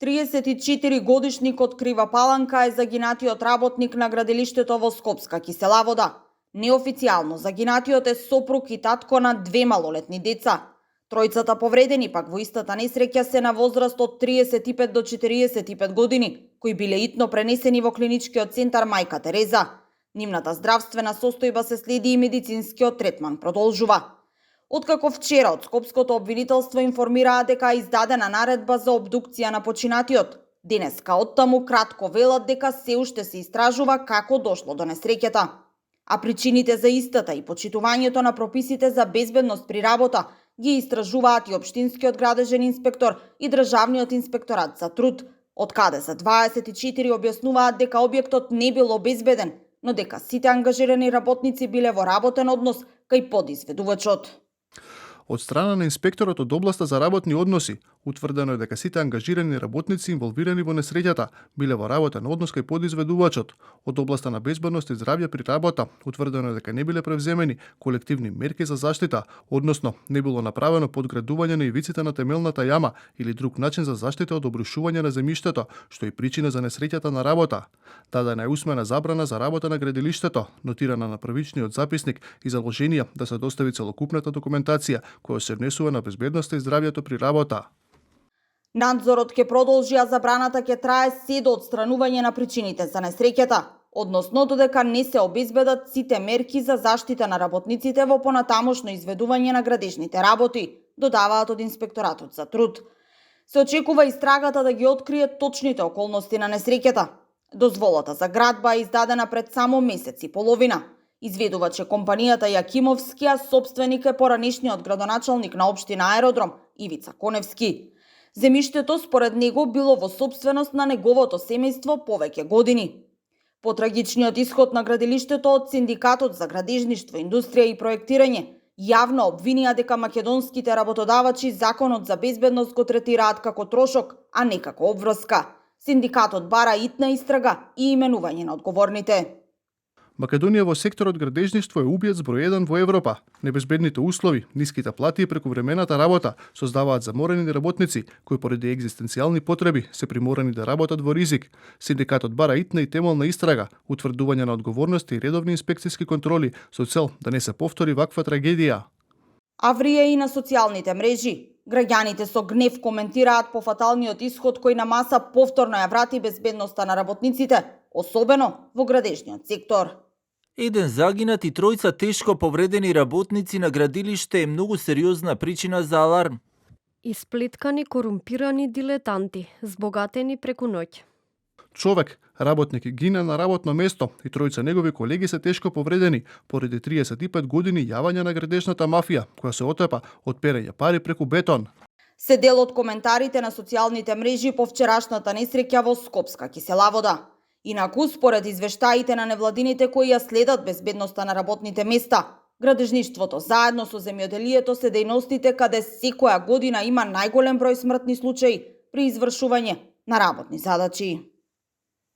34 од Крива Паланка е загинатиот работник на градилиштето во Скопска Киселавода. Неофицијално загинатиот е сопруг и татко на 2 малолетни деца. Тројцата повредени пак во истата несреќа се на возраст од 35 до 45 години, кои биле итно пренесени во клиничкиот центар Мајка Тереза. Нивната здравствена состојба се следи и медицинскиот третман продолжува. Откако вчера од Скопското обвинителство информираа дека е издадена наредба за обдукција на починатиот, денеска оттаму кратко велат дека се уште се истражува како дошло до несреќата. А причините за истата и почитувањето на прописите за безбедност при работа ги истражуваат и општинскиот градежен инспектор и државниот инспекторат за труд, од каде за 24 објаснуваат дека објектот не бил обезбеден, но дека сите ангажирани работници биле во работен однос кај подизведувачот. Од страна на инспекторот од областа за работни односи, утврдено е дека сите ангажирани работници инволвирани во несреќата биле во работен однос кај подизведувачот. Од областа на безбедност и здравје при работа, утврдено е дека не биле превземени колективни мерки за заштита, односно не било направено подградување на ивиците на темелната јама или друг начин за заштита од обрушување на земјиштето, што е причина за несреќата на работа. Дадена е усмена забрана за работа на градилиштето, нотирана на првичниот записник и заложенија да се достави целокупната документација која се внесува на безбедноста и здравјето при работа. Надзорот ќе продолжи, а забраната ќе трае се до отстранување на причините за несреќата, односно додека не се обезбедат сите мерки за заштита на работниците во понатамошно изведување на градежните работи, додаваат од инспекторатот за труд. Се очекува истрагата да ги открие точните околности на несреќата. Дозволата за градба е издадена пред само месец и половина. Изведувач е компанијата Јакимовски, а собственик е поранешниот градоначалник на општина Аеродром Ивица Коневски. Земјиштето според него било во собственост на неговото семејство повеќе години. По трагичниот исход на градилиштето од Синдикатот за градежништво, индустрија и проектирање јавно обвинија дека македонските работодавачи законот за безбедност го третираат како трошок, а не како обврска. Синдикатот бара итна истрага и именување на одговорните. Македонија во секторот градежништво е убиец број 1 во Европа. Небезбедните услови, ниските плати и прековремената работа создаваат заморени работници кои поради екзистенцијални потреби се приморани да работат во ризик. Синдикатот бара итна и темелна истрага, утврдување на одговорности и редовни инспекцијски контроли со цел да не се повтори ваква трагедија. Аврија и на социјалните мрежи. Граѓаните со гнев коментираат по фаталниот исход кој на маса повторно ја врати безбедноста на работниците, особено во градежниот сектор. Еден загинат и тројца тешко повредени работници на градилиште е многу сериозна причина за аларм. Исплеткани корумпирани дилетанти, збогатени преку ноќ. Човек, работник, гине на работно место и тројца негови колеги се тешко повредени поради 35 години јавање на градежната мафија, која се отепа од перење пари преку бетон. Се дел од коментарите на социјалните мрежи по вчерашната несреќа во Скопска Киселавода. Инаку, според извештаите на невладините кои ја следат безбедноста на работните места, градежништвото заедно со земјоделието се дејностите каде секоја година има најголем број смртни случаи при извршување на работни задачи.